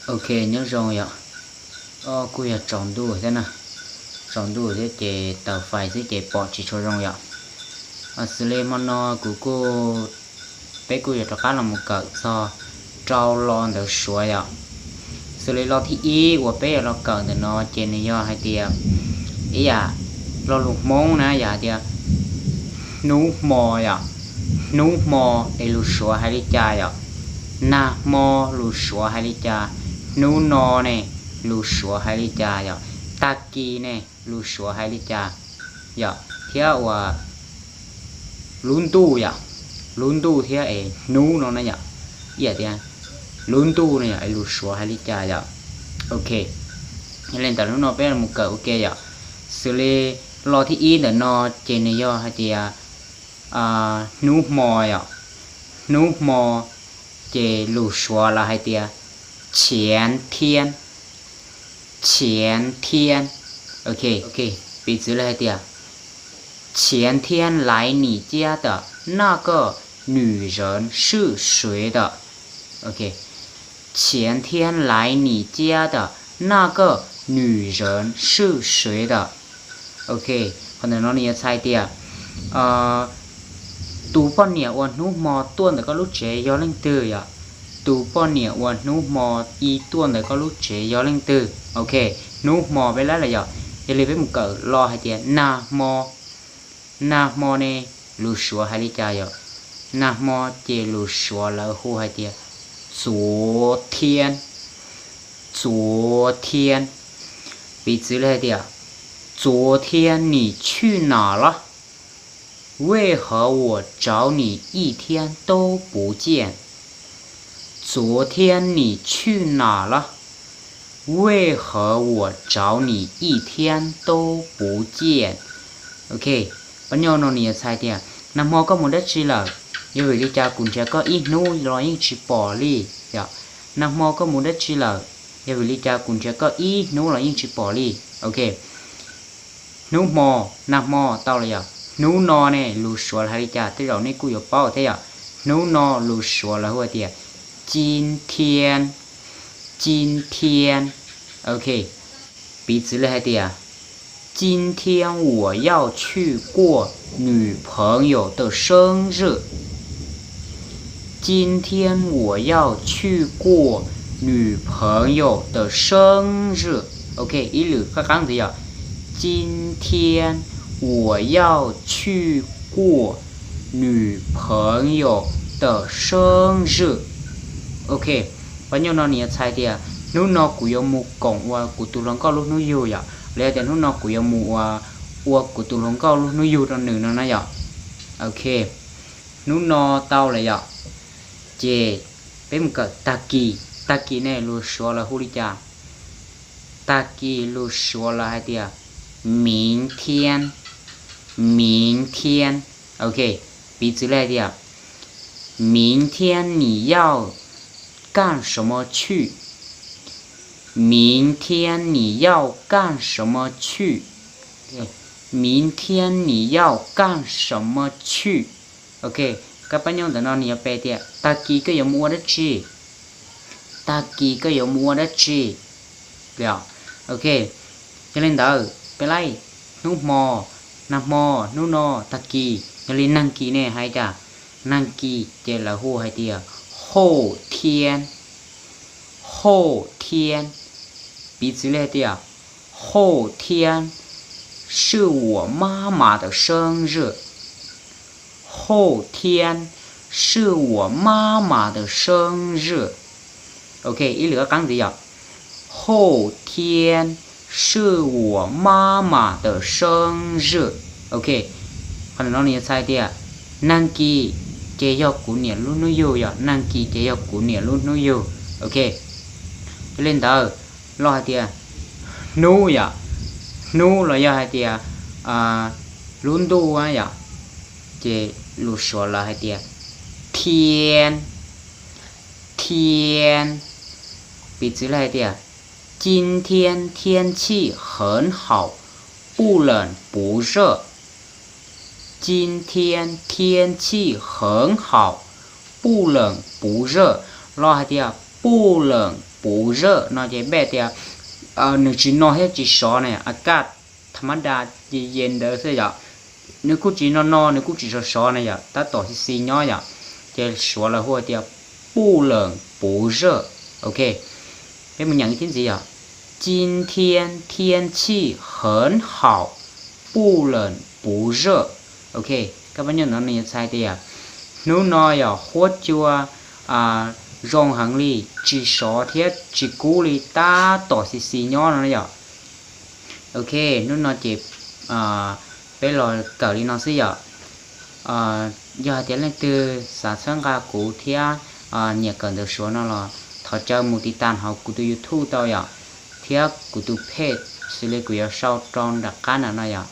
Ok, nyob zoo yom. Kuj yog tsaus ntuj thiab na, tsaus ntuj thiab ces taws fais xwb ces pom tsis tshua zoo yom. Xws li hmo no kuv kuj, peb kuj yuav rov qab los mus kawm txog rau lo ntawv Suav yom. Xws li lo thib ib uas peb yuav los kawm ntawm no ces nws yog hais tias, ib yam, lo lus Hmoob na yog hais tias hnub hmo yom, hnub hmo es lus Suav hais li cas yom, nag hmo lus Suav hais li cas, hnub no ne lus Suav hais li cas yom, tag kis ne lus Suav hais li cas yom, thiab uas lub ntuj yom, lub ntuj thiab es hnub no na yom, ib yam tias lub ntuj no yom es lus Suav hais li cas yom. Ok, yog li ntawd hnub no peb los kawm ua ke yom. Xws li lo thib ib ntawm no ces nws yog hais tias hnub hmo yom, hnub hmo ces lus Suav lawv hais tias chiav thiab, chiav thiab. Ok, piv txwv li hais tias 前天来你家的那个女人是谁的？ 前天来你家的那个女人是谁的？ Ok, qhov ntawm no nws yuav txhais tias tus poj niam uas hnub hmo tuaj ntawm koj lub tsev yog leej twg yom? Tus poj niam uas hnub hmo ib tuaj ntawm koj lub tsev yog leej twg? Ok, hnub hmo peb lab lawm yom, yog li peb mus kawm lo hais tias nag hmo, nag hmo ne lus Suav hais li cas yom? Nag hmo ces lus Suav lawv hu hais tias 昨天, 昨天. Piv txwv li hais tias 昨天你去哪了？为何我找你一天都不见？ 昨天你去哪了？为何我找你一天都不见？ Ok, pab nyoj no nws yuav txhais tias nag hmo koj mus dab tsi lawm? Yog vim li cas kuv nrhiav koj ib hnub los yeej tsis pom li yom? Nag hmo koj mus dab tsi lawm? Yog vim li cas kuv nrhiav koj ib hnub los yeej tsis pom li? Ok, hnub hmo, nag hmo tau lawm yom. Hnub no ne lus Suav lawv hais li cas tej zaum nej kuj yuav paub thiab yom. Hnub no lus Suav lawv hu tias 今天, 今天. Ok, piv txwv li hais tias 今天我要去过女朋友的生日. 今天我要去过女朋友的生日. Ok, ib lwm qab qab ntxiv yom. 今天我要去过女朋友的生日. Ok, pab nyoj no nws yuav txhais tias hnub no kuv yuav mus koom ua kuv tus hluas nkauj lub hnub yug yom, los yog tias hnub no kuv yuav mus ua, ua kuv tus hluas nkauj lub hnub yug rau nws no na yom. Ok, hnub no tau lawm yom. Ces peb mus kawm tag kis, tag kis ne lus Suav lawv hu li cas? Tag kis lus Suav lawv hais tias 明天, 明天. Ok, piv txwv li hais tias 明天你要干什么去? 明天你要干什么去? 明天你要干什么去? Ok, kab pab nyoj ntawm no nws yuav piv tias tag kis koj yuav mus ua dab tsi? Tag kis koj yuav mus ua dab tsi? Ok, yog li ntawd peb laij, hnub hmo, nag hmo, hnub no, tag kis. Yog li nag kis ne hais cas? Nag kis ces lawv hu hais tias 后天, 后天. Piv txwv li hais tias 后天是我妈妈的生日. 后天是我妈妈的生日. Ok, ib lwm qab ntxiv yom. 后天是我妈妈的生日. Ok, qhov no nws yuav txhais tias nag kis ces yog kuv niam lub hnub yug yom, nag kis ces yog kuv niam lub hnub yug. Ok, yog li ntawd los hais tias hnub yom, hnub los yog hais tias lub ntuj yom, ces lus Suav lawv hais tias 天, 天. Piv txwv li hais tias 今天天气很好，不冷不热. 今天天气很好，不冷不热. Los hais tias 不冷 puv zawj no ces peb tias nws tsis no thiab tsis sov na, a kaj tha mab da ces yem ntawd xwb yom. Nws kuj tsis no no, nws kuj tsis sov sov na yom, tab tom xi xi nyob yom. Ces Suav lawv hu tias puj leem puv zawj. Ok, peb mus nyeem ib thiab ntxiv yom. 今天天气很好, 不冷不热. Ok, kab pab nyoj ntawd nws yuav txhais tias hnub no yog huab cua zoo heev li, tsis sov thiab tsis kub li, tab tom xi xi nyob no yom. Ok, hnub no ces peb los kawm li no xwb yom. Yog hais tias leej twg xav txhawb nqa kuv thiab nyiam kawm ntawv Suav no los thov caw mus tiv tas hauv kuv tus YouTube tau yom, thiab kuv tus page xws li kuv yuav sau rau nram qab ntawm no yom.